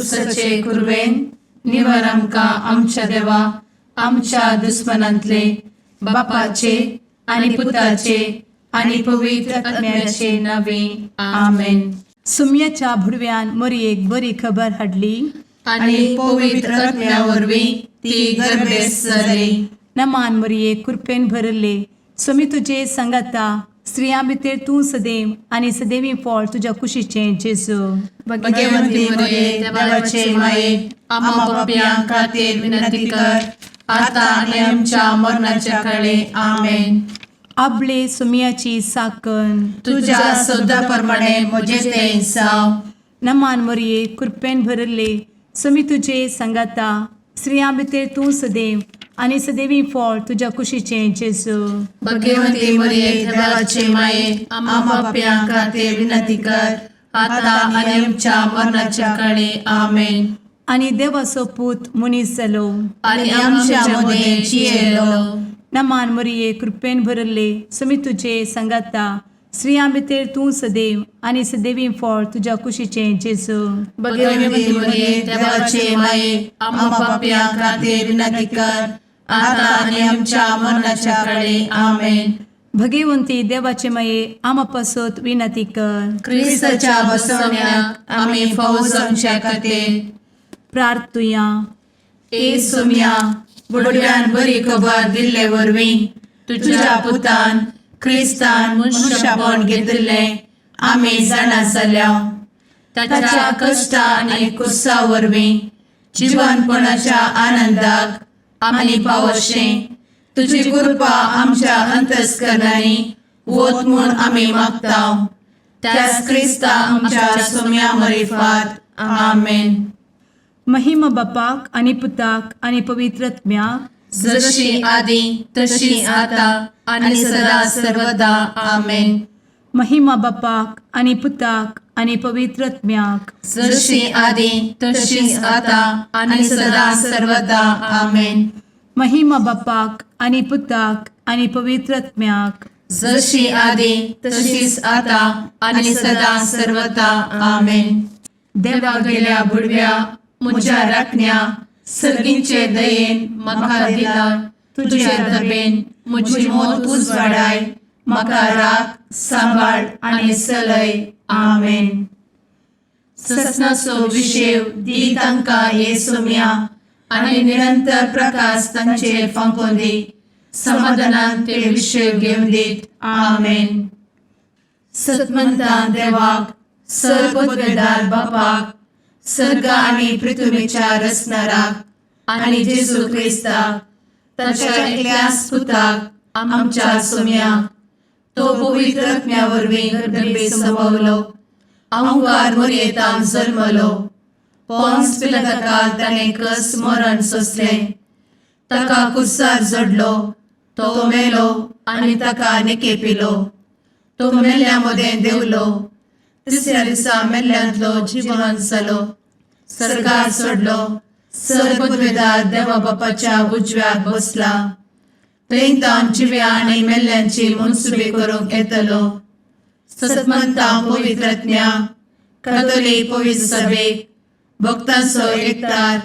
कुर्साचे कुरवेन निवर आमकां आमच्या देवा आमच्या दुस्मनांतले बापाचे आनी पुताचे आनी पवित्र आत्म्याचे नावे. आमेन. सुम्याच्या भुडव्यान मोरयेक बरी खबर हाडली. आनी पवित्र आत्म्या वरवीं ती गर्भेस्त जाली. नमान मोरये, कृपेन भरले, स्वामी तुजे सांगाता, स्त्रियां भितर तूं सदैव आनी सदैवी फळ तुज्या कुशीचें जेजू. भगवंती मरिये, देवाचे माये, आम्हा पापयां खातीर विनंती कर, आता आनी आमच्या मरणाच्या काळी. आमेन. आबले सुम्याची साकन. तुझ्या शब्दा प्रमाणे म्हजे ते जावं. नमान मोरये, कृपेन भरले, स्वामी तुजे सांगाता, स्त्रियां भितर तूं सदैव आनी सदैवी फळ तुज्या कुशीचें जेजू. भगवंती मरिये, देवाचे माये, आम्हा पापयां खातीर विनंती कर, आता आनी आमच्या मरणाच्या काळी. आमेन. आनी देवाचो पूत मनीस जालो आनी आमच्या मदें जियेलो. नमान मोरये, कृपेन भरले, स्वामी तुजे सांगाता, स्त्रियां भितर तूं सदैव आनी सदैवी फळ तुज्या कुशीचें जेजू. भगवंती मरिये, देवाचे माये, आम्हा पापयां खातीर विनंती कर, आता आनी आमच्या मरणाच्या काळी. आमेन. भगवंती देवाचे माये, आमा पासत विनंती कर. क्रिस्ताच्या बसवण्याक आमी फावो जावच्या खातीर प्रार्थुया. ए सोम्या, बुडव्यान बरी खबर दिल्ले वरवीं तुझ्या पुतान क्रिस्तान मनुष्यपण घेतिल्लें आमी जाणा जाल्या. ताच्या कश्टा आनी कुर्सा वरवीं जिवनपणाच्या आनंदाक आमी पावशें तुजी कृपा आमच्या अंतस्करणांनी वत म्हूण आमी मागता, त्याच क्रिस्ता आमच्या सोम्या मरिफात. आमेन. महिमा बापाक आनी पुताक आनी पवित्र आत्म्याक. जशी आदी तशी आता आणि सदा सर्वदा. आमेन. महिमा बापाक आनी पुताक आनी पवित्र आत्म्याक. जशी आदी तशीच आता आणि सदा सर्वदा. आमेन. महिमा बापाक आनी पुताक आनी पवित्र आत्म्याक. जशी आदी तशीच आता आणि सदा सर्वदा. आमेन. देवा गेल्या बुडव्या म्हज्या राखण्या, सर्गींचे दयेन म्हाका दिला तुझे दबेन म्हजी मोत उजवाडाय, म्हाका राख, सांबाळ आनी चलय. आमेन. ससनाचो विशेव दी तांकां हे सोम्या आनी निरंतर प्रकाश तांचेर फांकोवन दी, समाधानान ते विशेव घेवन दीत. आमेन. सतमंतान देवाक, सर्वपदवेदार बापाक, सर्ग आनी पृथ्वीच्या रचणाराक आनी जेजू क्रिस्ताक ताच्या एकल्याच पुताक आमच्या सोम्याक, तो पवित्र आत्म्या वरवीं गर्भे संभवलो, अंकार मोरयेतान जल्मलो, पोन्स पिलाताकाल ताणें कस मरण सोंसलें, ताका कुर्सार जडलो, तो मेलो आनी ताका निकेपिलो, तो मेल्ल्या मदें देंवलो, तिसऱ्या दिसा मेल्ल्यांतलो जिवन जालो, सर्गार चडलो, सर्वपदवेदार देवा बापाच्या उजव्याक बसला, थंय तावन जिव्या आनी मेल्ल्यांची मनसुबी करूंक येतलो. सतमंता पवित्रज्ञा कथोलीक पवित्र सभेक, भक्तांचो एकतार,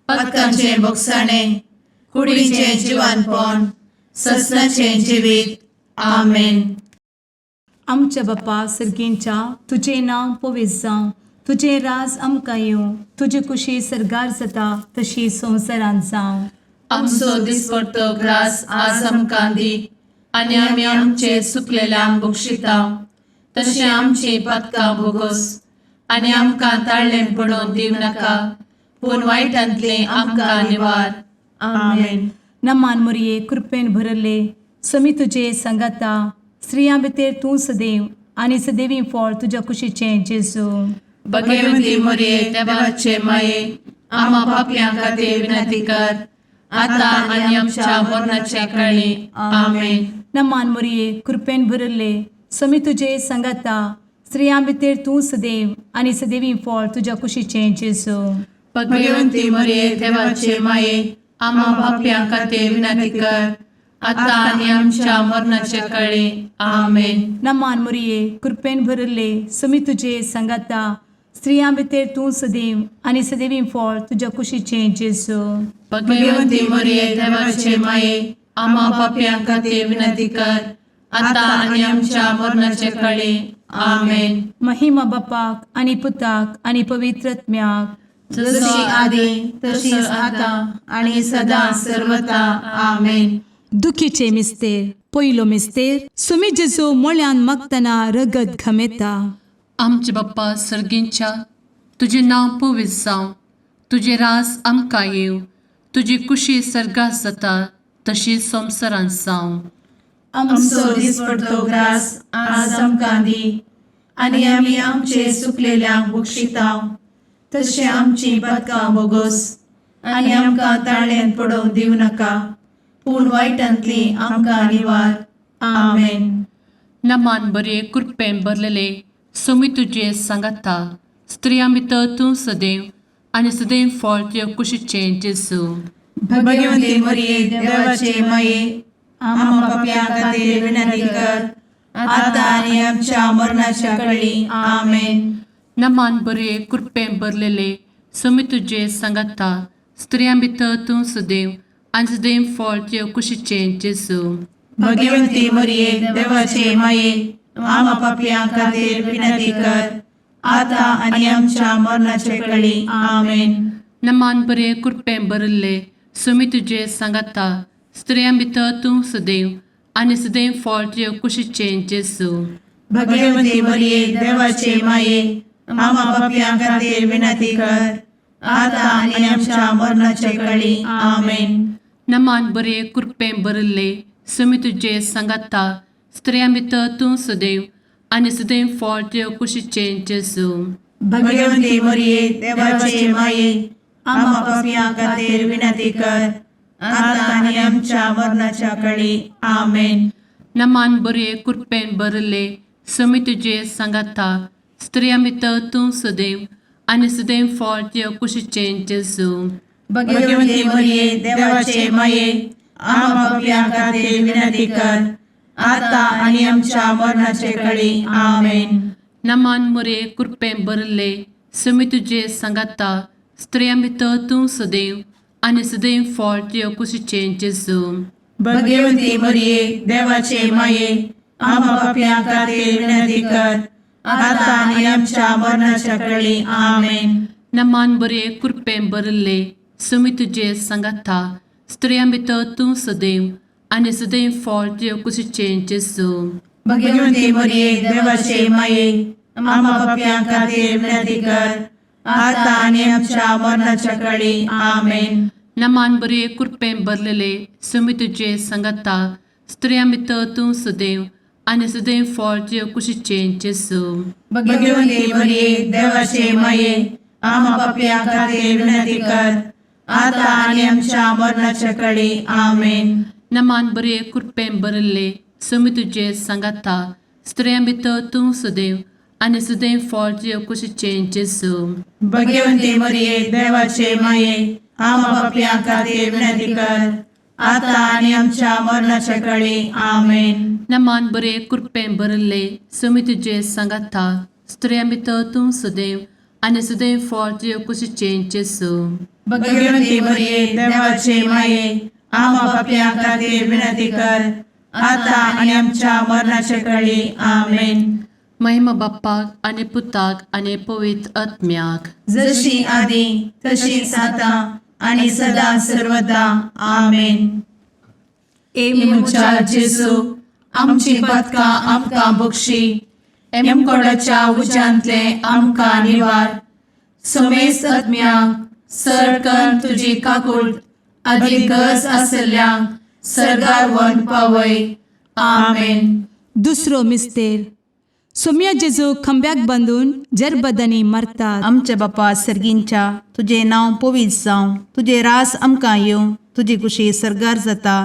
पातकांचें भोगसाणें, कुडीचें जिवानपण, ससनाचें जिवीत. आमेन. आमच्या बापा सर्गींच्या, तुजें नांव पवित्र जावं, तुजें राज आमकां येवं, तुजी कुशी सर्गार जाता तशी संवसारांत जावं. आमचो दिसपडतो ग्रास आज आमकां दी आनी आमी आमचे चुकलेल्यांक बक्षिता तशें आमची पातकां भोगोस आनी आमकां ताळ्ळें पडोवन दिवं नाका, पूण वायटांतलें आमकां निवार. आमेन. नमान मोरये, कृपेन भरले, समी तुजे सांगाता, स्त्रियां भितर तूं सदैव आनी सदैवी फळ तुज्या कुशीचें जेजू. भगवती मोरये, देवाचे माये, आम्हा पापयां खातीर विनंती कर, आता आनी आमच्या मरणाच्या काळी. आमेन. नमान मोरये, कृपेन भरले, समी तुजे सांगाता, स्त्रियां भितर तूं सदैव आनी सदैवी फळ तुज्या कुशीचें जेजू. भगवती मोरये, देवाचे माये, आम्हा पापयां खातीर विनंती कर, आता आनी आमच्या मरणाच्या काळी. आमेन. नमान मोरये, कृपेन भरले, समी तुजे सांगाता, स्त्रियां भितर तूं सदैव आनी सदैवी फळ तुज्या कुशीचें जेजू. भगवती मरिये, देवाचे माये, आम्हा पापयां खातीर विनंती कर, आता आनी आमच्या मरणाचे कळी. आमेन. महिमा बापाक आनी पुताक आनी पवित्र आत्म्याक. जशी आदी तशीच आता आणि सदा सर्वता. आमेन. दुखीचे मिस्तेर. पयलो मिस्तेर, सुमी जेजू मोळ्यान मागतना रगत घमेता. आमचे बाप्पा सर्गींच्या, तुजें नांव पवित्र जावं, तुजें रास आमकां येवं, तुजी कुशी सर्गात जाता तशी संवसारांत जावं. आमचो दिसपडतो ग्रास आज आमकां दी आनी आमी आमचे सुकलेल्यांक बक्षितांव तशें आमची पदकां बोगोस आनी आमकां ताळ्यान पडोवंक दिवं नाका, पूण वायटांतली आमकां निवार. आमेन. नमान बरे, कृपेन भरलेले, सोमी तुजे सांगाता, स्त्रियां भितर तूं सदैव आनी सदैव फळ तुजे कुशीचें जेजू. भगवंती मरिये, देवाचे माये, आम्हा पापयां खातीर विनंती कर, आता आनी आमच्या मरणाच्या कळी. आमेन. नमान बरे, कृपेन भरलेले, सोमी तुजे सांगाता, स्त्रियां भितर तूं सदैव आनी सदैव फळ तुजे कुशीचें जेजू. भगवंती मरिये, देवाचे माये, आम्हा पापयां खातीर विनंती कर, आता आनी आमच्या मरणाचे कळी. आमेन. नमान बरे, कृपेन भरिल्ले, सुमी तुजे सांगाता, स्त्रियां भितर तूं सदैव आनी सदैव फळ तुजे कुशीचें जेजू. भगवंती मरिये, देवाचे माये, आम्हा पापयां खातीर विनंती कर, आता आनी आमच्या मरणाचे कळी. आमेन. नमान बरे, कृपेन भरिल्ले, सुमी तुजे सांगाता, स्त्रियां भितर तूं सदैव आनी सदैव फळ तुजे कुशीचें जेजू. भगवंती मरिये, देवाचे माये, आम्हा पापयां खातीर विनंती कर, आता आनी आमच्या मरणाच्या कळी. आमेन. नमान बरे, कृपेन भरिल्ले, सुमी तुजे सांगाता, स्त्रियां भितर तूं सदैव आनी सदैव फळ तुजे कुशीचें जेजू. भगवंती मरिये, देवाचे माये, आम्हा पापयां खातीर विनंती कर, आता आनी आमच्या मरणाचे कळी. आमेन. नमान मुरे, कृपेन भरिल्ले, सुमी तुजे सांगाता, स्त्रियां भितर तूं सदैव आनी सदैव फळ तुजे कुशीचें जेजू. भगवंती मरिये, देवाचे माये, आम्हा पापयां खातीर विनंती कर, आता आनी आमच्या मरणाच्या कळी. आमेन. नमान बरे, कृपेन भरिल्ले, सुमी तुजे सांगाता, स्त्रियां भितर तूं सदैव आनी सदैव फळ तुजे कुशीचें जेजू. भगवंती मरिये, देवाचे माये, आम्हा पापयां खातीर विनंती कर, आता आनी आमच्या मरणाच्या कळी. आमेन. नमान बरे, कृपेन भरलेले, सुमी तुजे सांगाता, स्त्रियां भितर तूं सदैव आनी सदैव फळ तुजे कुशीचें जेजू. भगवंती मरिये, देवाचे माये, आम्हा पापयां खातीर विनंती कर, आता आनी आमच्या मरणाच्या कळी. आमेन. नमान बरे, कृपेन भरिल्ले, सुमी तुजे सांगाता, स्त्रियां भितर तूं सदैव आनी सदैव फळ तुजे कुशीचें जेजू. भगवंती मरिये, देवाचे माये, आम्हा पापयां खातीर विनंती कर, आता आनी आमच्या मरणाच्या कळी. आमेन. नमान बरे, कृपेन भरिल्ले, सुमी तुजे सांगाता, स्त्रियां भितर तूं सदैव आनी सदैव फळ तुजे कुशीचें जेजू. भगवंती मरिये, देवाचे माये, आम्हा पापयां खातीर विनंती कर, आता आनी आमच्या मरणाच्या कळी. आमेन. महिमा बाप्पाक आनी पुताक आनी पवित्र आत्म्याक. जशी आदी तशीच आता आणि सदा सर्वदा. आमेन. ए म्हज्या जेजू, आमची पदकां आमकां बक्षी, एमकोडाच्या उज्यांतले आमकां निवार, समेस्त आत्म्यांक सरकन तुजी काकूळ आदी गरज आसल्ल्यांक सर्गार वन पावय. आमेन. दुसरो मिस्तेर, सोम्या जेजू खांब्याक बांदून जरबदांनी मारतात. आमच्या बापा सर्गींच्या, तुजें नांव पवित्र जावं, तुजें रास आमकां येवं, तुजी कुशी सर्गार जाता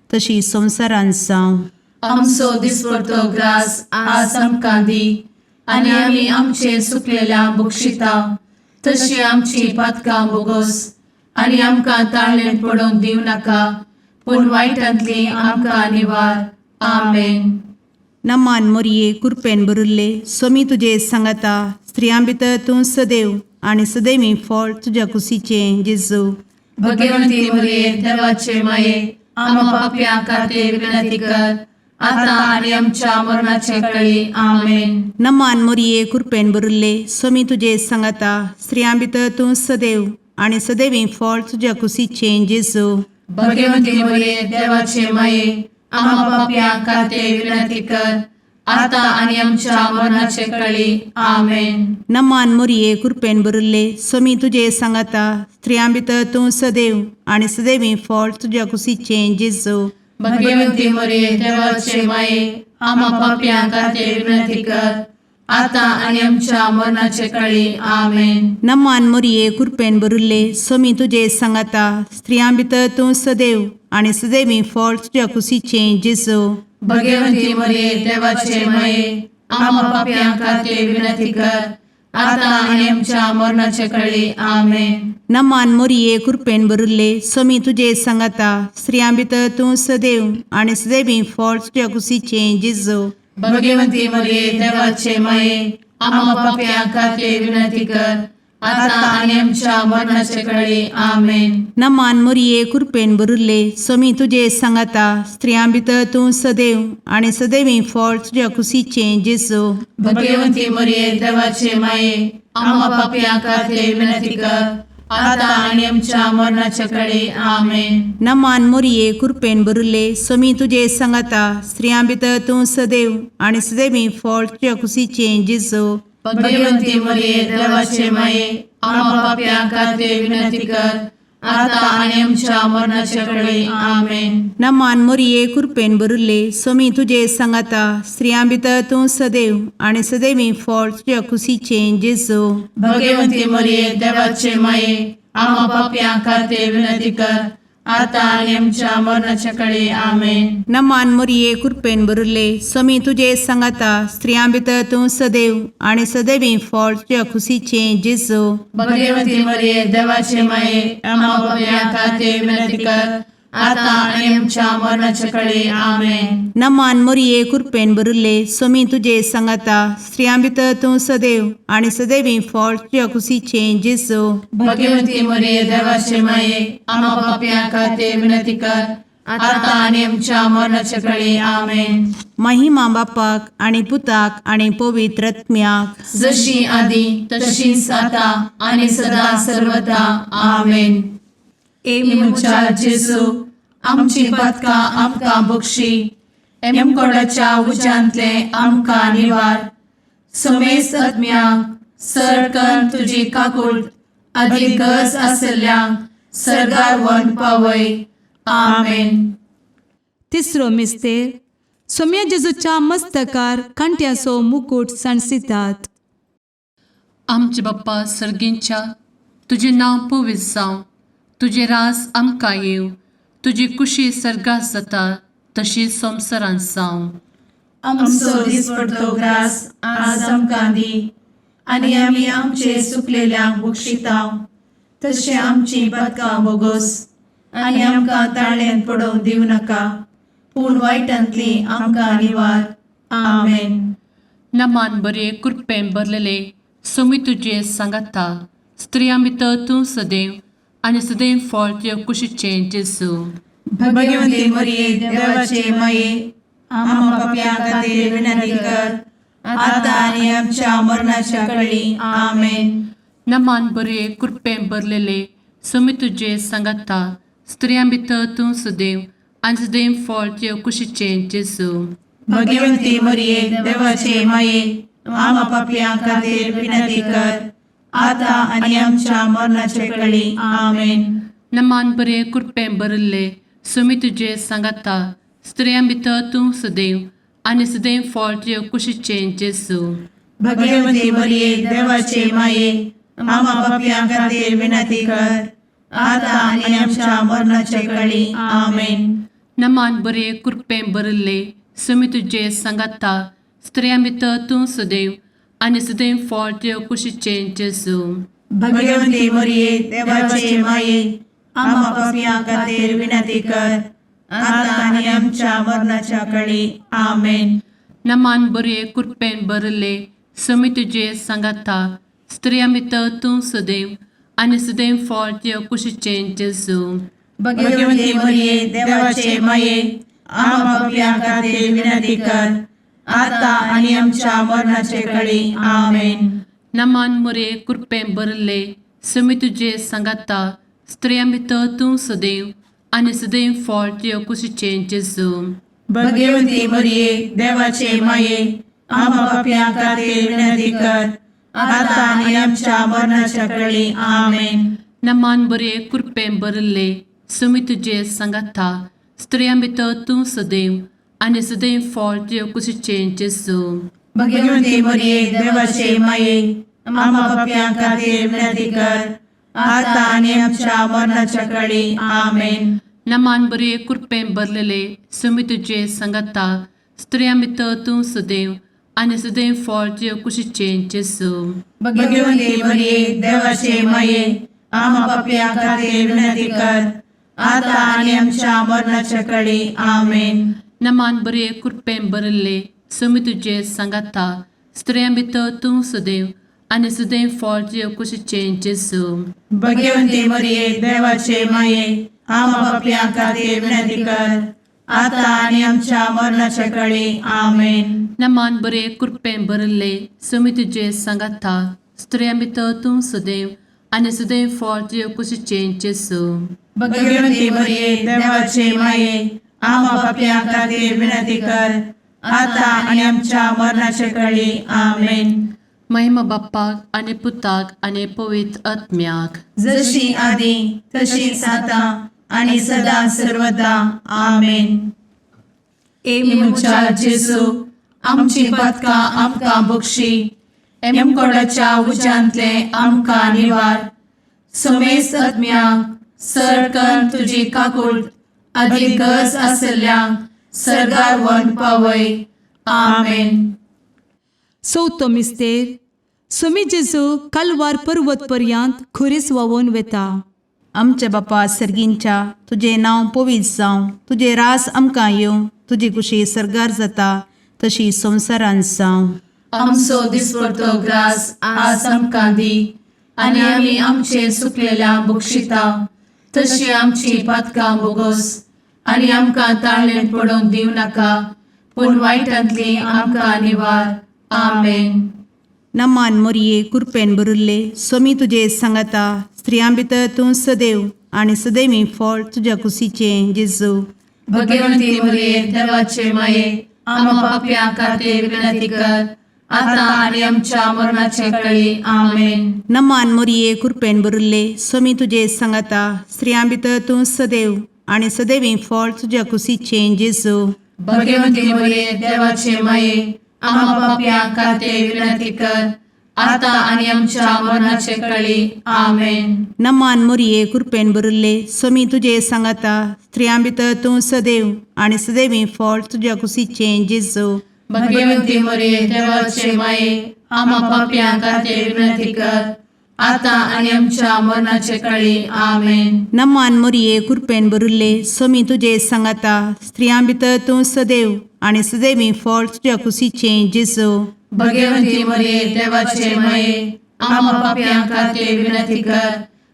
तशी संवसारांत जावं. आमचो दिसपडतो ग्रास आज आमकां दी आनी आमी आमचे सुकलेल्या बक्षिता तशी आमची पातकां बोगोस आनी आमकां ताळ्ळें पडोवंक दिवं नाका, पूण वायटांतली आमकां निवार. आमेन. नमान मोरये, कुरपेन भरिल्ले, स्वामी तुजे सांगाता, स्त्रियां भितर तूं सदैव आनी सदैवी फळ तुज्या कुशीचें जेजू. भगवंती मरिये देवाचे माये, आम्हा पापयां खातीर विनंती कर, आता आनी आमच्या मरणाचे कळी. आमेन. नमान मोरये, कृपेन भरिल्ले, स्वामी तुजे सांगाता. स्त्रियां भितर तूं सदैव आनी सदैवी फळ तुज्या कुशीचें जेजू. भगवंती मरिये देवाचे माये, आम्हा पापयां खातीर विनंती कर, आता आनी आमच्या मरणाचे कळी. आमेन. नमान मोरये, कृपेन भरिल्ले, स्वामी तुजे सांगाता. स्त्रियां भितर तूं सदैव आनी सदैवी फळ तुज्या कुशीचें जेजू. भगवंती मरिये देवाचे माये, आम्हा पापयां खातीर विनंती कर, आता आनी आमच्या मरणाचे कळी. आमेन. नमान मोरये, कृपेन भरिल्ले, स्वामी तुजे सांगाता. स्त्रियां भितर तूं सदैव आनी सदैवी फळ तुज्या कुशीचें जेजू. भगवंती मरिये देवाचे माये, आम्हा पापयां खातीर विनंती कर, आता आनी आमच्या मरणाचे कळी. आमेन. नमान मोरये, कृपेन भरिल्ले, स्वामी तुजे सांगाता. स्त्रियां भितर तूं सदैव आनी सदैवी फळ तुज्या कुशीचें जेजू. भगवंती मरिये देवाचे माये, आम्हा पापयां खातीर विनंती कर, आता आनी आमच्या मरणाचे कळी. आमेन. नमान मोरये, कृपेन भरिल्ले, स्वामी तुजे सांगाता. स्त्रियां भितर तूं सदैव आनी सदैवी फळ तुज्या कुशीचें जेजू. भगवंती मरिये देवाचे माये, आम्हा पापयां खातीर विनंती कर, आता आनी आमच्या मरणाचे कळी. आमेन. नमान मोरये, कृपेन भरिल्ले, स्वामी तुजे सांगाता. स्त्रियां भितर तूं सदैव आनी सदैवी फळ तुज्या कुशीचें जेजू. भगवंती मरिये देवाचे माये, आम्हा पापयां खातीर विनंती कर, आता आनी आमच्या मरणाचे कळी. आमेन. नमान मोरये, कृपेन भरिल्ले, स्वामी तुजे सांगाता. स्त्रियां भितर तूं सदैव आनी सदैवी फळ तुज्या कुशीचें जेजू. भगवंती मरिये देवाचे माये, आम्हा पापयां खातीर विनंती कर, आता आनी आमच्या मरणाच्या कळी. आमेन. नमान मोरये, कृपेन भरिल्ले, स्वामी तुजे सांगाता. स्त्रियां भितर तूं सदैव आनी सदैवी फळ तुज्या कुशीचें जेजू. भगवंती मरिये देवाचे माये, आम्हा पापयां खातीर विनंती कर, आता आनी आमच्या मरणाच्या कळी. आमेन. नमान मोरये, कृपेन भरिल्ले, स्वामी तुजे सांगाता. स्त्रियां भितर तूं सदैव आनी सदैवी फळ तुज्या कुशीचें जेजू. भगवंती मरिये देवाचे माये, आम्हा पापयां खातीर विनंती कर, आता आनी आमच्या मरणाच्या कळी. आमेन. महिमा बापाक आनी पुताक आनी पवित्र आत्म्याक, जशी आदी तशीच आता आनी सदा सर्वदा. आमेन. ए म्हज्या जेजू, आमची पातकां आमकां बक्षी, एमकोडाच्या उज्यांतले आमकां निवार, समेस्त आत्म्यांक सरकन तुजी काकूट आदी गरज आसल्ल्यांक सर्गार व्हरून पावय. आमेन. तिसरो मिस्तेर, सोम्या जेजूच्या मस्तकार कांट्याचो मुकूट सांडसितात. आमचे बाप्पा सर्गींच्या, तुजें नांव पवित्र जावं, तुजें राज आमकां येवं, तुजी कुशी सर्गात जाता तशी संवसारांत जावं. आमचो दिसपडतो ग्रास आज आमकां दी, आनी आमी आमचे सुकलेल्यांक बक्षितांव, तशें आमची पातकां बोगोस, आनी आमकां ताळ्यांत पडोवंक दिवं नाका, पूण वायटांतली आमकां निवार. आमेन. नमान बरे, कृपेन भरलेले, स्वामी तुजे सांगाता. स्त्रियां भितर तूं सदैव आनी सदैव फळ तुज्या कुशीचें जेजू. भगवंती मरिये देवाचे माये, आम्हा पापयां खातीर विनंती कर, आता आनी आमच्या मरणाच्या कळी. आमेन. नमान बरे, कृपेन भरलेले, स्वामी तुजे सांगाता. स्त्रियां भितर तूं सदैव आनी सदैव फळ तुज्या कुशीचें जेजू. भगवंती मरिये देवाचे माये, आम्हा पापयां खातीर विनंती कर, आता आनी आमच्या मरणाच्या कळी. आमेन. नमान बरे, कृपेन भरिल्ले, स्वामी तुजे सांगाता. स्त्रियां भितर तूं सदैव आनी सदैव फळ तुज्या कुशीचें जेजू. भगवंती मरिये देवाचे माये, आम्हा पापयां खातीर विनंती कर, आता आनी आमच्या मरणाच्या कळी. आमेन. नमान बरे, कृपेन भरिल्ले, स्वामी तुजे सांगाता. स्त्रियां भितर तूं सदैव आनी सदैव फळ तुज्या कुशीचें जेजू. भगवंती मरिये देवाचे माये, आम्हा पापयां खातीर विनंती कर, आता आनी आमच्या मरणाच्या कळी. आमेन. नमान बरे, कृपेन भरिल्ले, समी तुजे सांगाता स्त्रियां भितर तूं सदैव आनी सदैव फळ तुज्या कुशीचें जेजू. भगवती मरिये, देवाचे माये, आम्हा पापयां खातीर विनंती कर, आता आनी आमच्या मरणाचे कळी. आमेन. नमान मुरे कृपें भरले समी तुजे सांगाता स्त्रियां भितर तूं सदैव आनी सदैव फळ तुज्या कुशीचें जेजू. भगवती मरिये, देवाचे माये, आम्हा पापयां खातीर विनंती कर, आता आनी आमच्या मरणाच्या कळी. आमेन. नमान बरे कृपें भरले समी तुजे सांगाता स्त्रियां भितर तूं सदैव आनी सदैव फळ तुज्या कुशीचें जेजू. भगवती मरिये, देवाचे माये, आम्हा पापयां खातीर विनंती कर, आता आनी आमच्या मरणाच्या कळी. आमेन. नमान बरे कृपें भरलेले समी तुजे सांगाता स्त्रियां भितर तूं सदैव आनी सदैव फळ तुज्या कुशीचें जेजू. भगवती मरिये, देवाचे माये, आम्हा पापयां खातीर विनंती कर, आता आनी आमच्या मरणाच्या कळी. आमेन. नमान बरे कृपें भरले समी तुजे सांगाता स्त्रियां भितर तूं सदैव आनी सदैव फळ तुज्या कुशीचें जेजू. भगवती मरिये, देवाचे माये, आम्हा पापयां खातीर विनंती कर, आता आनी आमच्या मरणाच्या कळी. आमेन. नमान बरे कृपें भरले समी तुजे सांगाता स्त्रियां भितर तूं सदैव आनी सदैव फळ तुज्या कुशीचें जेजू. भगवती मरिये, देवाचे माये, आम्हा पापयां खातीर विनंती कर, आता आनी आमच्या मरणाच्या कळी. आमेन. महिमा बाप्पाक आनी पुताक आनी पवित्र आत्म्याक. जशी आदी तशीच आता आणि सदा सर्वदा. आमेन. ए म्हज्या जेजू, आमची पातकां आमकां बक्षी, एमकोडाच्या उज्यांतले आमकां निवार, समेस्त आत्म्यांक सरकन तुजी काकूळ आदी गरज आसल्ल्यांक सर्गार व्हरून पावय. आमेन. चवथो मिस्तेर. सोमी जेजू कालवार पर्वत पर्यंत खुरीस व्हांवून वेता. आमच्या बापा सर्गींच्या, तुजें नांव पवित्र जावं, तुजें रास आमकां येवं, तुजी कुशी सर्गार जाता तशी संवसारांत जावं. आमचो दिसपडतो ग्रास आज आमकां दी, आनी आमी आमचे सुकलेल्या बक्षिता तशी आमची पातकां बोगोस, आनी आमकां ताळणेंत पडोवंक दिवं नाका, पूण वायटांतली आमकां निवार. आमेन. नमान मोरये, कुरपेन भरिल्ले, सोमी तुजे सांगाता, स्त्रियां भितर तूं सदैव आनी सदैवी फळ तुज्या कुशीचें जेजू. भगवंती मरिये, देवाचे माये, आम्हा पापयां खातीर विनंती कर, आता आनी आमच्या मरणाचे कळी. आमेन. नमान मोरये, कुरपेन भरिल्ले, सोमी तुजे सांगाता, स्त्रियां भितर तूं सदैव आनी सदैवी फळ तुज्या कुशीचें जेजू. भगवंती मरिये, देवाचे माये, आम्हा पापयां खातीर विनंती कर, आता आनी आमच्या मरणाचे कळी. आमेन. नमान मोरये, कुरपेन भरिल्ले, सोमी तुजे सांगाता, स्त्रियां भितर तूं सदैव आनी सदैवी फळ तुज्या कुशीचें जेजू. भगवंती मरिये, देवाचे माये, आम्हा पापयां खातीर विनंती कर, आता आनी आमच्या मरणाचे कळी. आमेन. नमान मोरये, कुरपेन भरिल्ले, सोमी तुजे सांगाता, स्त्रियां भितर तूं सदैव आनी सदैवी फळ तुज्या कुशीचें जेजू. भगवंती मरिये, देवाचे माये, आम्हा पापयां खातीर विनंती कर,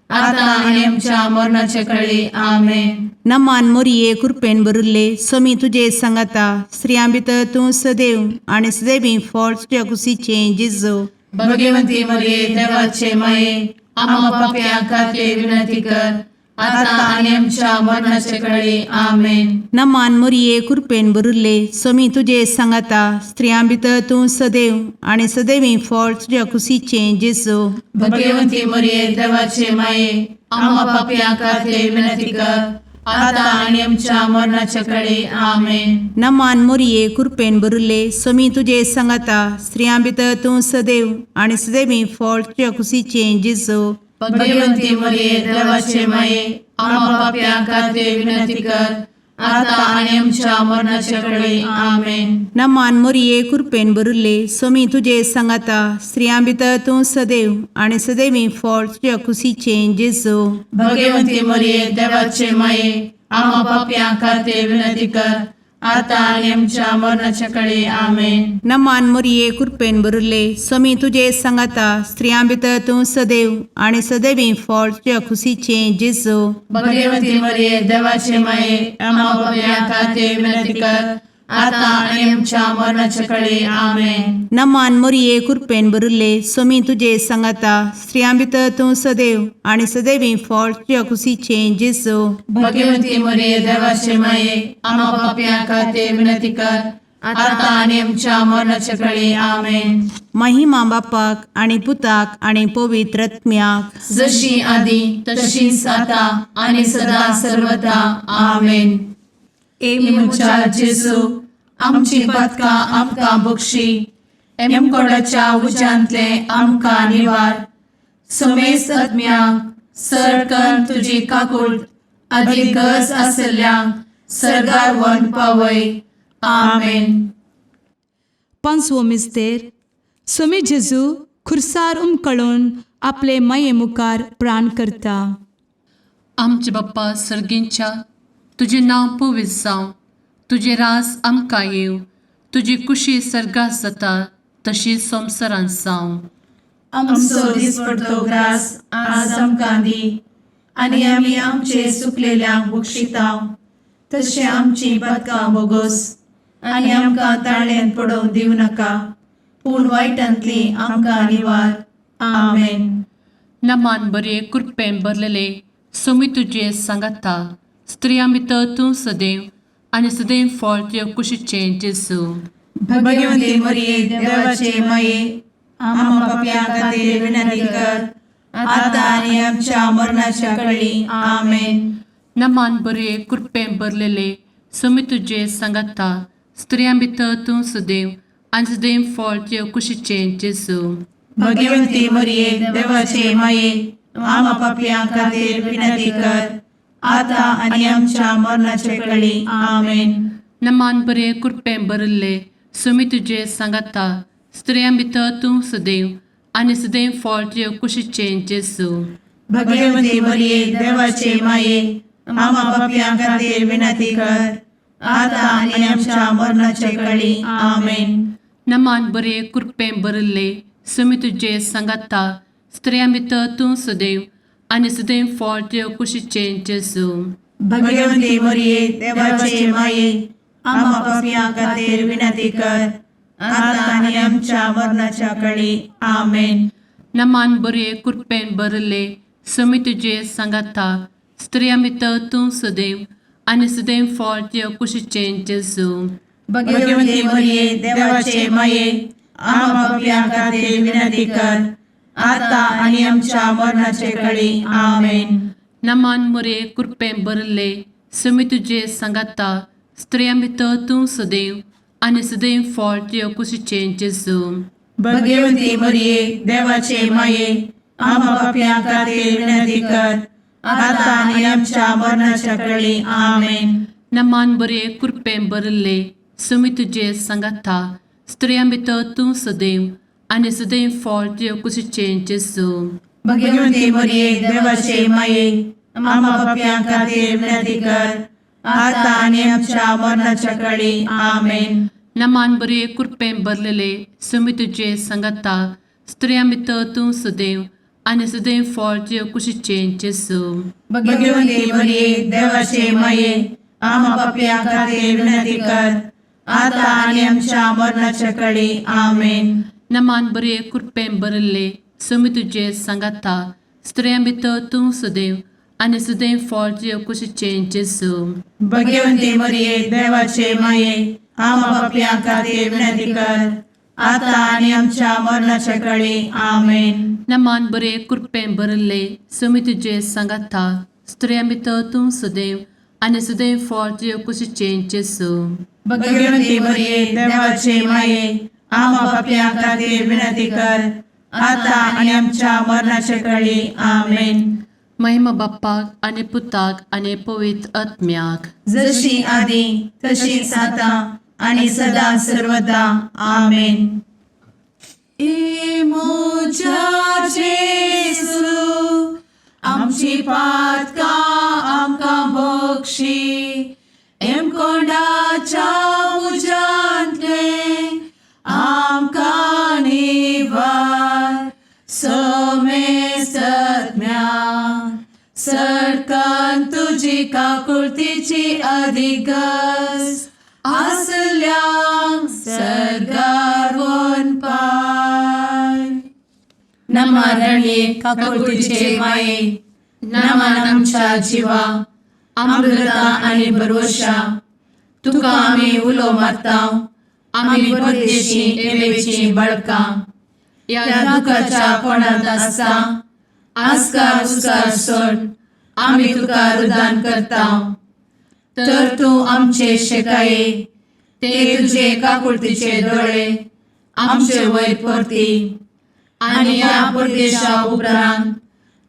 आता आनी आमच्या मरणाचे कळी. आमेन. नमान मोरये, कुरपेन भरिल्ले, सोमी तुजे सांगाता, स्त्रियां भितर तूं सदैव आनी सदैवी फळ तुज्या कुशीचें जेजू. भगवंती मरिये, देवाचे माये, आम्हा पापयां खातीर विनंती कर, आता आनी आमच्या मरणाचे कळी. आमेन. नमान मोरये, कुरपेन भरिल्ले, सोमी तुजे सांगाता, स्त्रियां भितर तूं सदैव आनी सदैवी फळ तुज्या कुशीचें जेजू. भगवंती मरिये, देवाचे माये, आम्हा पापयां खातीर विनंती कर, आता आनी आमच्या मरणाचे कळी. आमेन. नमान मोरये, कुरपेन भरिल्ले, सोमी तुजे सांगाता, स्त्रियां भितर तूं सदैव आनी सदैवी फळ तुज्या कुशीचें जेजू. भगवंती मरिये, देवाचे माये, आम्हा पापयां खातीर विनंती कर, आता आनी आमच्या मरणाचे कळी. आमेन. नमान मोरये, कुरपेन भरिल्ले, सोमी तुजे सांगाता, स्त्रियां भितर तूं सदैव आनी सदैवी फळ तुज्या कुशीचें जेजू. भगवंती मरिये, देवाचे माये, आम्हा पापयां खातीर विनंती कर, आतां आनी आमच्या मरणाच्या कडे आमेन. नमान मोरये कृपेन भरिल्ले, स्वामी तुजे सांगाता, स्त्रियां भितर तूं सदैव आनी सदैवी फळ तुज्या खुशीचें जेजू. भगवती मरिये, देवाचे माये, आम्हा पापयां खातीर विनंती कर, आतां आनी आमच्या मरणाच्या कडे आमेन. नमान मोरये कृपेन भरिल्ले, स्वामी तुजे सांगाता, स्त्रियां भितर तूं सदैव आनी सदैवी फळ तुज्या खुशीचें जेजू. भगवती मरिये, देवाचे माये, आम्हा पापयां खातीर विनंती कर, आतां आनी आमच्या मरणाच्या कडे आमेन. महिमा बापाक आनी पुताक आनी पवित्र आत्म्याक. जशी आदी तशीच आता आणि सदा सर्वदा आमेन. ए म्हज्या जेजू, आमची पातकां आमकां बक्षी, एमकोडाच्या उज्यांतले आमकां निवार, समेस्त आत्म्यांक सरकन तुजी काकूळ आदी गरज आसल्ल्यांक सरगार वन पावय. आमेन. पांचवो मिस्तेर. स्वामी जेजू खुर्सार उमकळून आपले माये मुखार प्राण करता. आमचे बाप्पा सर्गींच्या, तुजें नांव पवित्र जावं, तुजें रास आमकां येवं, तुजी कुशी सर्गात जाता तशी संवसारांत जावं. आमचो दिसपडतो ग्रास आज आमकां दी, आनी आमी आमचे सुकलेल्यांक बक्षितांव, तशें आमची पातकां बोगोस, आनी आमकां ताळ्यान पडोवंक दिवं नाका, पूण वायटांतली आमकां निवार. आमेन. नमान बरे कृपेन भरलेले, स्वामी तुजें सांगाता, स्त्रियां भितर तूं सदैव आनी सदैव फळ तुज्या कुशीचें जेजू. भगवती मरिये, देवाचे माये, आम्हा पापयां खातीर विनंती कर, आतां आनी आमच्या मरणाच्या कळी. आमेन. नमान बरे कृपेन भरलेले, स्वामी तुजें सांगाता, स्त्रियां भितर तूं सदैव आनी सदैव फळ तुज्या कुशीचें जेजू. भगवती मरिये, देवाचे माये, आम्हा पापयां खातीर विनंती कर, आतां आनी आमच्या मरणाचे कळी. आमेन. नमान बरे कृपेन भरिल्ले, स्वामी तुजें सांगाता, स्त्रियां भितर तूं सदैव आनी सदैव फळ तुज्या कुशीचें जेजू. भगवती मरिये, देवाचे माये, आम्हा पापयां खातीर विनंती कर, आतां आनी आमच्या मरणाचे कळी. आमेन. नमान बरे कृपेन भरिल्ले, स्वामी तुजें सांगाता, स्त्रियां भितर तूं सदैव आनी सदैव फळ तुज्या कुशीचें जेजू. भगवती मरिये, देवाचे माये, आम्हा पापयां खातीर विनंती कर, आतां आनी आमच्या मरणाच्या कळी. आमेन. नमान बरे कृपेन भरिल्ले, स्वामी तुजें सांगाता, स्त्रियां भितर तूं सदैव आनी सदैव फळ तुज्या कुशीचें जेजू. भगवती मरिये, देवाचे माये, आम्हा पापयां खातीर विनंती कर, आतां आनी आमच्या मरणाचे कळी. आमेन. नमान मोरे कृपेन भरिल्ले, स्वामी तुजें सांगाता, स्त्रियां भितर तूं सदैव आनी सदैव फळ तुज्या कुशीचें जेजू. भगवती मरिये, देवाचे माये, आम्हा पापयां खातीर विनंती कर, आतां आनी आमच्या मरणाच्या कळी. आमेन. नमान बरे कृपेन भरिल्ले, स्वामी तुजें सांगाता, स्त्रियां भितर तूं सदैव आनी सदैव फळ तुज्या कुशीचें जेजू. भगवती मरिये, देवाचे माये, आम्हा पापयां खातीर विनंती कर, आतां आनी आमच्या मरणाच्या कळी. आमेन. नमान बरे कृपेन भरलेले, स्वामी तुजें सांगाता, स्त्रियां भितर तूं सदैव आनी सदैव फळ तुज्या कुशीचें जेजू. भगवती मरिये, देवाचे माये, आम्हा पापयां खातीर विनंती कर, आतां आनी आमच्या मरणाच्या कळी. आमेन. नमान बरे कृपेन भरिल्ले, स्वामी तुजें सांगाता, स्त्रियां भितर तूं सदैव आनी सदैव फळ तुज्या कुशीचें जेजू. भगवती मरिये, देवाचे माये, आम्हा पापयां खातीर विनंती कर, आतां आनी आमच्या मरणाच्या कळी. आमेन. नमान बरे कृपेन भरिल्ले, स्वामी तुजें सांगाता, स्त्रियां भितर तूं सदैव आनी सदैव फळ तुज्या कुशीचें जेजू. भगवती मरिये, देवाचे माये, आम्हा पापयां खातीर विनंती कर, आतां आनी आमच्या मरणाच्या कळी. आमेन. महिमा बाप्पाक आनी पुताक आनी पवित्र आत्म्याक. जशी आदी तशीच आता आणि सदा सर्वदा. आमेन. ए म्हज्या जेजू, आमची पातकां आमकां बक्षी, एमकोंडाच्या तुजी काकुळतीची अधिगस आसल्यांक सर्गार पाय. नमा रणये काकुळतीचे माये, नमन आमच्या जिवा, अमृता आनी भरवशा, तुका आमी उलो मारता, आमी परदेशी एवेची बळकां ह्या दुखाच्या कोणांत आसता आस्कार उस्कार सोड आमी तुका रुदान करता. तर तूं आमचे शेकाये ते तुजे काकुळतीचे दोळे आमचे वयर परती आनी ह्या परदेशा उपरांत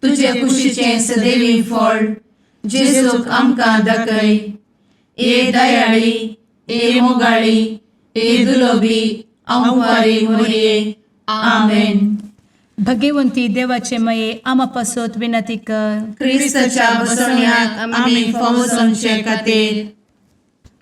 तुजे कुशीचें सदैवी फळ जेजूक आमकां दाखय. ए दयाळी, ए मोगाळी, ए दुलोबी अंवारी मोरये, आमेन. भगवंती देवाचे मये आमा पासत विनंती कर. क्रिस्ताच्या बसवण्याक आमी फावो जावचे खातीर.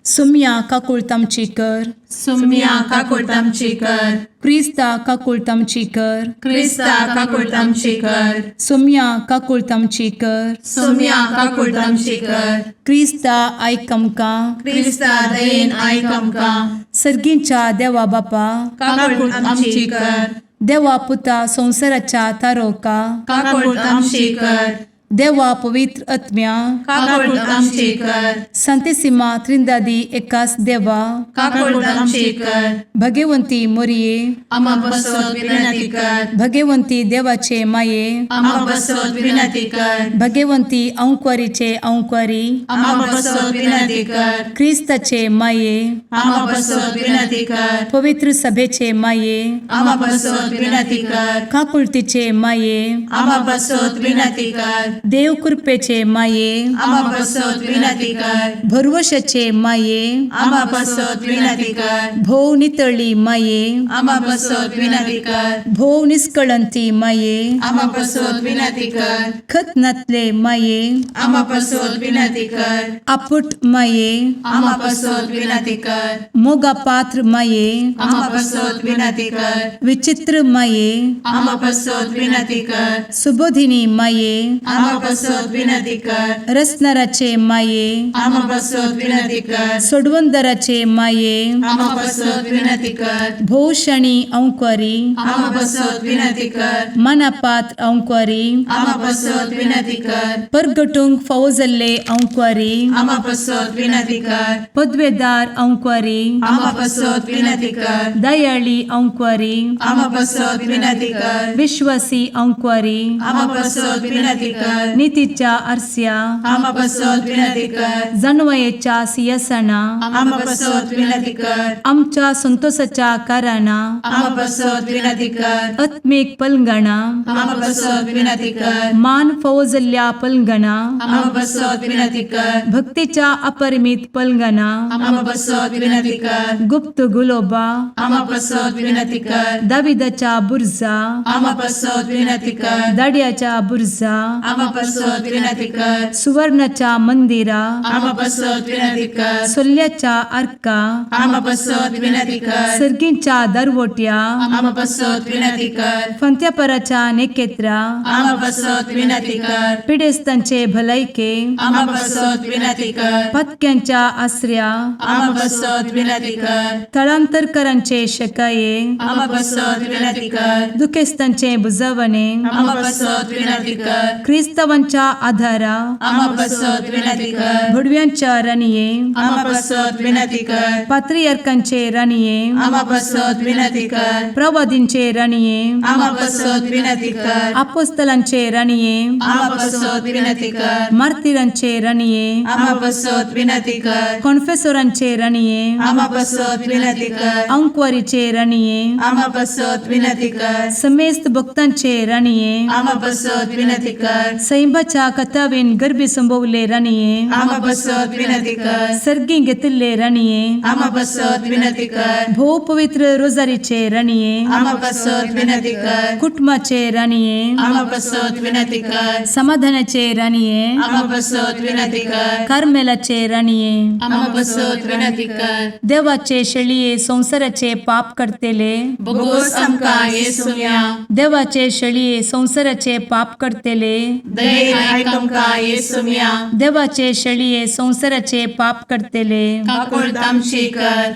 सुम्या काकुळत आमची कर. सुम्या काकुळट आमची कर. क्रिस्ता काकुळत आमची कर. क्रिस्ता काकुळट आमची कर. सुम्या काकुळत आमची कर. सुम्या काकुळट आमची कर. क्रिस्ता आयक आमकां. क्रिस्ता दयेन आयक आमकां. सर्गींच्या देवा बापा, काकुळट आमची कर. देवा पुता संवसाराच्या तारोका, काकुळट आमची कर. देवा पवित्र आत्म्या, काकुळट आमची कर. संतेसिमा त्रिंदादी एकास देवा, काकुळट आमची कर. भगवंती मोरये, आमा बसत विनंती कर. भगवंती देवाचे माये, आमा बसत विनंती कर. भगवंती अंक्वारीचे अंक्वारी, आमा बसत विनंती कर. क्रिस्ताचे माये, आमा बसत विनंती कर. पवित्र सभेचे माये, आमा बसत विनंती कर. काकुळतीचे माये, आमा बसत विनंती कर. देव कृपेचे माये, आमा बसत विनंती कर. भरवशाचे माये, आमा बसत विनंती कर. भोव नितळी माये, आमा बसत विनंती कर. भोव निस्कळंती माये, आमा बसत विनंती कर. खत नातले माये, आमा बसत विनंती कर. आपुट माये, आमा बसत विनंती कर. मोगा पात्र माये, आमा बसत विनंती कर. विचित्र माये, आमा बसत विनंती कर. सुबोधिनी माये, आमा बसत विनंती कर. रसनाराचे माये, आमा बसत विनंती कर. सोडवंदराचे माये, आमा बसत विनंती कर. भोवशणी अंक्वारी, आमा बसत विनंती कर. मनापात्र अंक्वारी, आमा बसत विनंती कर. परगटूंक फावो जाल्ले अंक्वारी, आमा बसत विनंती कर. पदवेदार अंक्वारी, आमा बसत विनंती कर. दयाळी अंक्वारी, आमा बसत विनंती कर. विश्वासी अंक्वारी, आमा बसत विनंती कर. नितीच्या आरस्या, आमा बसत विनंती कर. जाणवयेच्या सियासना, आमा बसत विनंती कर. आमच्या संतोषाच्या कारणां, आमा बसत विनंती कर. आत्मीक पलंगणा, आमा बसत विनंती कर. मान फावो जाल्ल्या पलंगणा, आमा बसत विनंती कर. भक्तीच्या अपरिमित पलंगणा, आमा बसत विनंती कर. गुप्त गुलोबा, आमा बसत विनंती कर. दाविदाच्या बुर्जा, आमा बसत विनंती कर. दाड्याच्या बुर्जा, आमा बसत विनंती कर. सुवर्णाच्या मंदिरा, आमा बसत विनंती कर. सोल्ल्याच्या आर्का, आमा बसत विनंती कर. सर्गींच्या दरवट्या, आमा बसत विनंती कर. फंत्यापराच्या नेकेत्रा, आमा बसत विनंती कर. पिडेस्तांचे भलायके, आमा बसत विनंती कर. पत्क्यांच्या आसऱ्या, आमा बसत विनंती कर. थळांतरकरांचे शकाये, आमा बसत विनंती कर. दुखेस्तांचे बुजवणे, आमा बसत विनंती कर. क्रिस्तावांच्या आधारा, आमा बसत विनंती कर. भुडव्यांच्या राणये, आमा बसत विनंती कर. पात्रियार्कांचे राणये, आमा बसत विनंती कर. प्रवादींचे राणये, आमा बसत विनंती कर. आपोस्तलांचे राणये, आमा बसत विनंती कर. मार्तिरांचे राणये, आमा बसत विनंती कर. कॉन्फेसोरांचे राणये, आमा बसत विनंती कर. अंकवारीचे राणये, आमा बसत विनंती कर. समेस्त भक्तांचे राणये, आमा बसत विनंती कर. सैंबाच्या कथावेन गर्भी संभवले राणये, आमा बसत विनंती कर. सर्गी घेतिल्ले राणये, आमा बसत विनंती कर. भोव पवित्र रोजारीचे राणये, आमा बसत विनंती कर. कुटुंबाचे राणये, आमा बसत विनंती कर. समाधानाचे राणये, आमा बसत विनंती कर. कार्मेलाचे राणये, आमा बसत विनंती कर. देवाचे शेळये संवसाराचे पाप करतेले, बोगोस आमकां येसुया. देवाचे शेळये संवसाराचे पाप करतेले, दयेन आयक आमकां येसुम्या. देवाचे शेळये संवसाराचे पाप करतले, काकुळट आमची कर.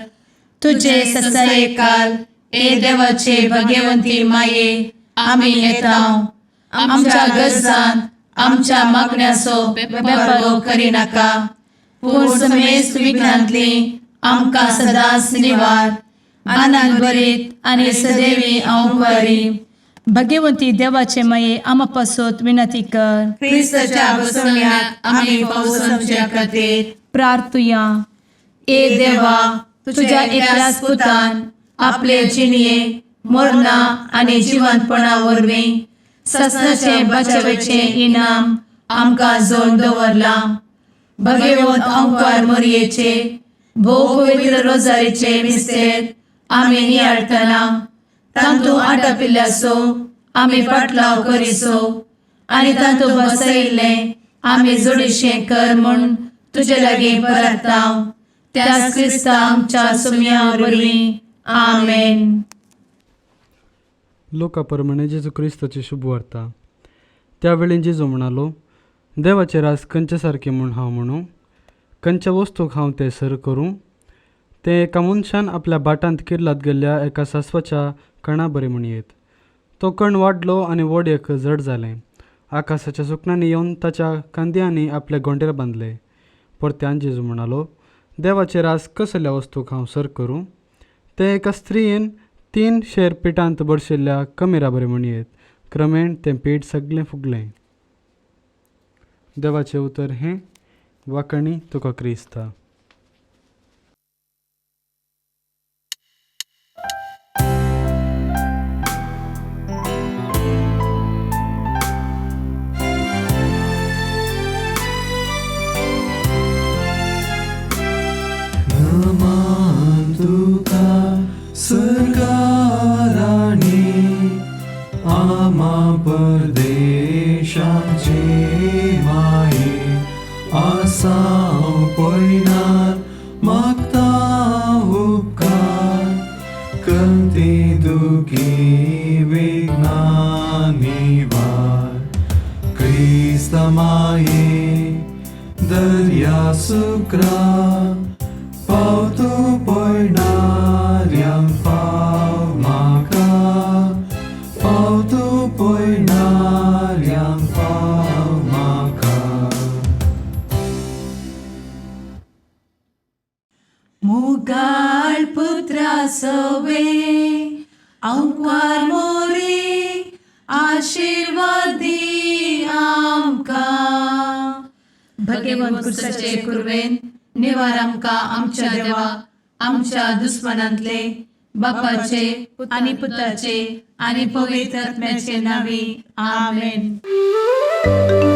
तुझे तुझे ससाये ससायकाल ए देवाचे भगवंती माये, आमी येता आमच्या गरजान आमच्या मागण्याचो बेपर्वो करिनाका, पूण समेस्त विघ्नांतली आमकां सदांच निवार. आनंद भरीत आनी सदैवी अंवकारी भगवंती देवाचे माये, आमा पासत विनंती कर. क्रिस्ताच्या बसवण्याक आमी पावसाच्या खातीर प्रार्थुया. ए देवा, तुझ्या एकल्याच पुतान आपले जिणये मरणा आनी जिवंतपणा वरवीं ससनाचे बचावेचें इनाम आमकां जोड दवरलां. भगवंत अंकार मोरयेचे भोव पवित्र रोजारीचे मिस्तेर आमी नियाळटना तांतू आटापिल्ल्याचो आमी पाटलाव करिसो आनी तांतू बसयिल्लें आमी जोडीशें कर म्हूण तुजे लागीं परताव, त्याच क्रिस्ता आमच्या सुम्या वरवीं. आमेन. लोका प्रमाणे जेजू क्रिस्ताची शुभवार्ता. त्या वेळी जेजू म्हणालो, देवाचे रास खंयचे सारकें म्हूण हांव म्हणूं? खंयच्या वस्तूक हांव तें सर करूं? तें एका मनशान आपल्या भाटांत किर्लात गेल्ल्या एका सासवाच्या कणा बरें म्हणयेत. तो कण वाडलो आनी व्हड एक जड जालें. आकाशाच्या सुकण्यांनी येवन ताच्या खांद्यांनी आपले गोंडेर बांदले. परत्यान जेजू म्हणालो, देवाचे रास कसल्या वस्तूक हांव सर करूं? तें एका स्त्रियेन 3 शेर पिठांत भरशिल्ल्या कमेरा बरें म्हणयेत. क्रमेण तें पीठ सगळें फुगलें. देवाचें उतर हें. वाकणी तुका क्रिस्ता. नमान तुका सर्गाराणी, आमा परदेशाचे माये, आसाव पयणार मागता उपकार, कंती दुखी विघ्नां निवार. क्रिस्त माये दर्या सुक्रा, पावतो पयणाऱ्यांक पाव म्हाका, पावतो पयणाऱ्यांक पाव म्हाका. मुगाळ पुत्रा सवे अंकवार मोरे, आशिर्वाद दी आमकां. भगवंत भगवंत कुरवेन निवार आमकां आमच्या देवा, आमच्या दुस्मनांतले, बापाचे आनी पुताचे आनी पवित्र आत्म्याचे नावी. आमेन. आमेन.